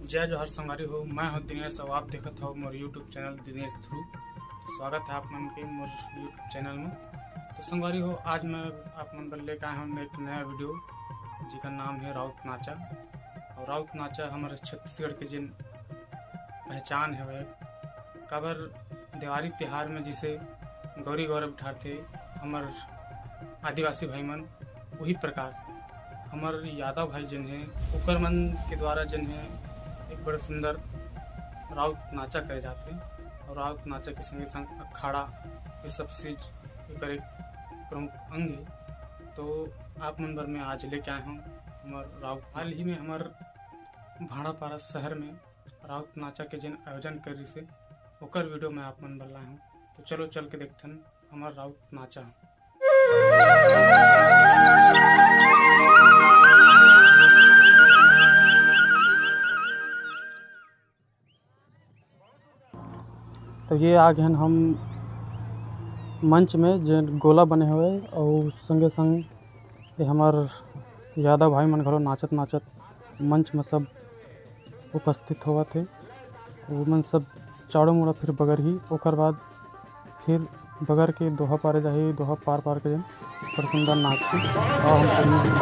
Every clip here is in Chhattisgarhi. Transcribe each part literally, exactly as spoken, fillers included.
जय जोहार संगवारी हो, मैं हूं दिनेश और आप देखत हो मोर YouTube चैनल दिनेश ध्रुव। तो स्वागत है आप मन के मोर YouTube चैनल में। तो संगवारी हो, आज मैं आप मन बर लेके आए हूं एक नया वीडियो, जेकर नाम है राउत नाचा। और राउत नाचा हमर छत्तीसगढ़ के जिन पहचान है, वह काबर देवारी तिहार में जिसे गौरी गौरा बिठाथे हमर आदिवासी भाई मन, वही प्रकार हमर यादव भाई जन है, ओकर मन के द्वारा जन है एक बड़ा सुंदर राउत नाचा करे जाथे। और राउत नाचा के संगे संग अखाड़ा, ये सब चीज एकर एक प्रमुख अंग है। तो आप मन बर मैं आज लेके आए हूँ हमर राउत। हाल ही में हमर भाड़ापारा शहर में राउत नाचा के जेन आयोजन करिस हे, ओकर वीडियो मैं आप मन बर लाए हूँ। तो चलो चल के देखथन हमर राउत नाचा। तो ये आ गए हन हम मंच में, जे गोला बने हुए और संगे संग ये हमर यादव भाई मन घलो नाचत नाचत मंच में सब उपस्थित होवत हे। वो मन सब चारों मुड़ा फिर बगरही, ओकर बाद फिर बगर के दोहा पारे जाही, दोहा पार पार के जन पर सुंदर नाच के और हम सब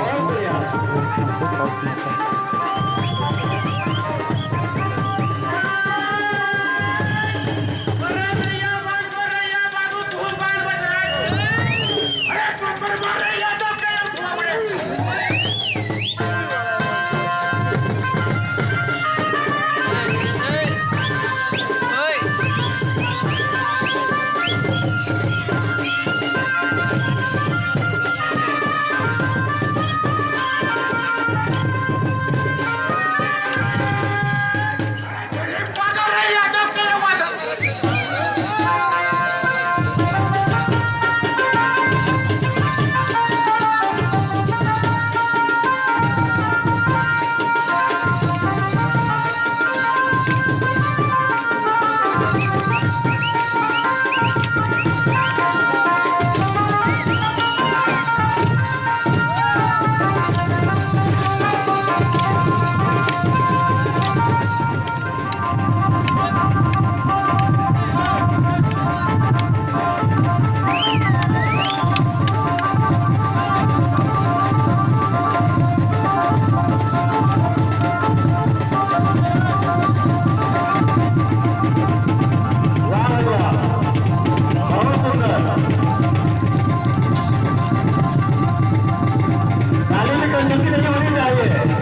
मिलके देखते हैं।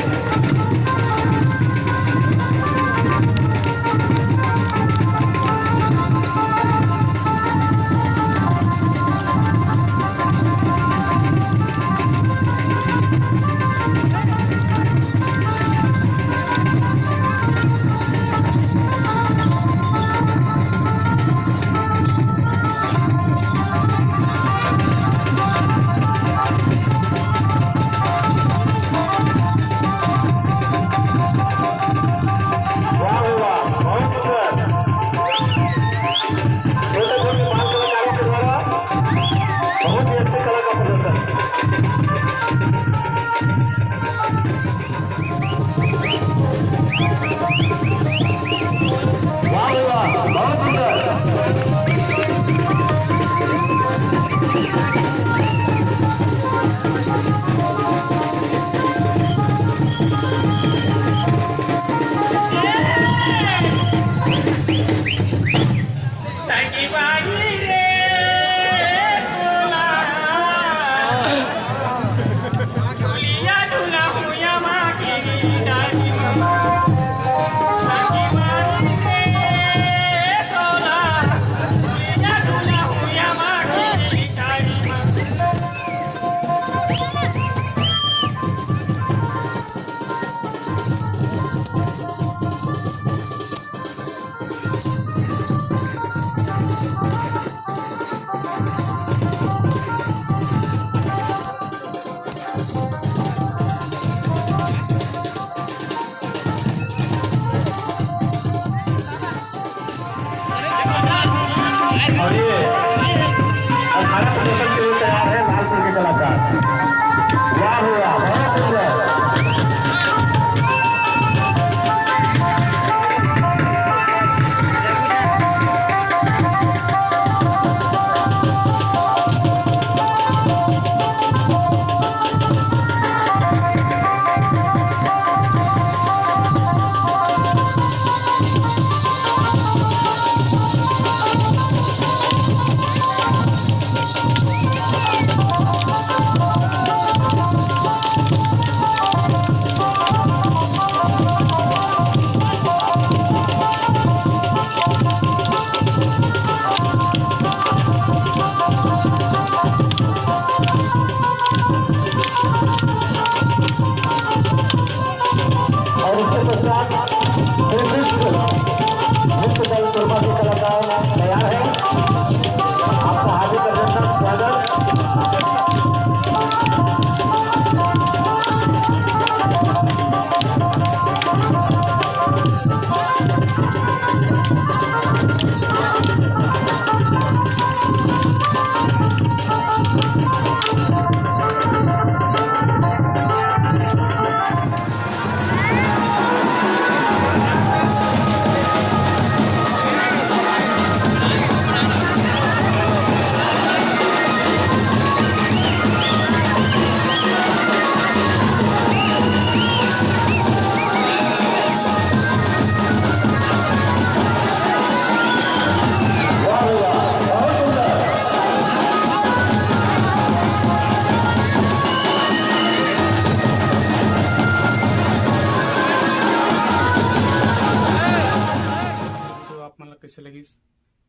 कइसे लगिस,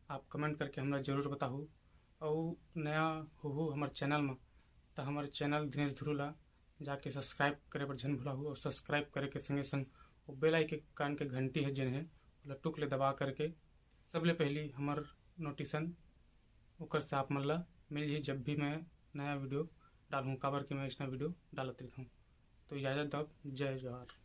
आप comment करके हमला जरूर बताहू। अउ नया होहू हमर channel म, त हमर channel दिनेश धुरू ला जाके subscribe करे बर झन भुलाहू, अउ subscribe करे के संगे संग वो bell icon के घंटी हे जेन हे, ओला टुक ले दबा करके सबले पहली हमर notification ओकर से आप मन ला मिलही, जब भी मैं नया video डालहूँ, काबर कि मैं अइसना video डालत रहिथौं। तो इजाजत दव, जय जोहार।